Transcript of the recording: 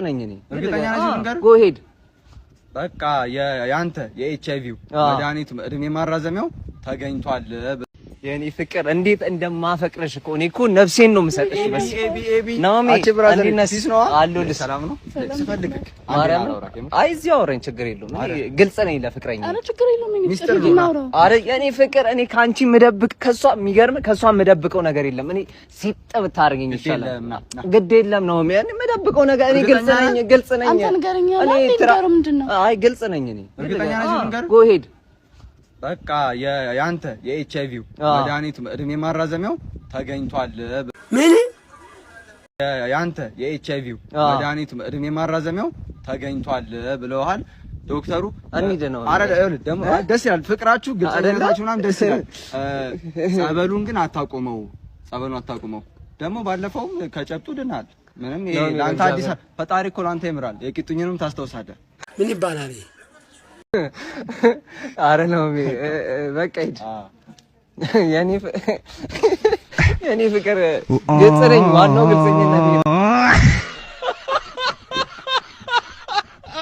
ነኝ እኔ። እርግጠኛ ነህ? ልንገርህ? Go ahead. በቃ የአንተ የኤች አይ ቪው መድኃኒቱ እድሜ ማራዘሚያው ተገኝቷል። የኔ ፍቅር፣ እንዴት እንደማፈቅርሽ እኮ፣ እኔ እኮ ነፍሴን ነው የምሰጥሽ። በስ ናኦሚ። አንቺ brother። እንዴት ነሽ? Peace ነዋ? አለሁልሽ። ሰላም ነው? ስፈልግህ ማርያም፣ አይ እዚሁ አውራኝ፣ ችግር የለውም። እኔ ግልጽ ነኝ ለፍቅረኛ። ኧረ ችግር የለውም። የኔ ሚስጥር ፍቅር ነው። እናውራው። አረ የኔ ፍቅር፣ እኔ ከአንቺ የምደብቅ፣ ከሷ የሚገርም ከሷ የምደብቀው ነገር የለም። እኔ ሲጥ ብታደርገኝ ግድ ይሻላል። የለም፣ ና ና። ግድ የለም ነው እኔ የምደብቀው ነገር፣ እኔ ግልጽ እርግጠኛ ነኝ፣ ግልጽ ነኝ። አንተ ንገረኝ። እኔ አንዴ ንገረው፣ ምንድን ነው? አይ ግልጽ ነኝ እኔ። እርግጠኛ ነህ? ልንገርህ? Go ahead. በቃ የአንተ የኤች አይ ቪው መድኃኒቱ እድሜ ማራዘሚያው ተገኝቷል። ምን? የአንተ የኤች አይ ቪው መድኃኒቱ እድሜ ማራዘሚያው ተገኝቷል ብለውሃል ዶክተሩ። እንሂድ ነው። አረ ይኸውልህ ደግሞ ደስ ይላል ፍቅራችሁ፣ ግልጸኝነታችሁ ምናምን ደስ ይላል። ጸበሉን ግን አታቁመው፣ ጸበሉን አታቁመው። ደግሞ ባለፈውም ከጨብጡ ድናል። ምንም ይሄ ነው ለአንተ አዲስ እግዚአብሔር። ፈጣሪ እኮ ለአንተ ይምራል። የቂጡኝንም ታስታውሳለህ። ምን ይባላል? ይሄ? አረ ነው በቃ ሂድ። የኔ ፍቅር ግልጽ ነኝ። ዋናው ግልጸኝነት።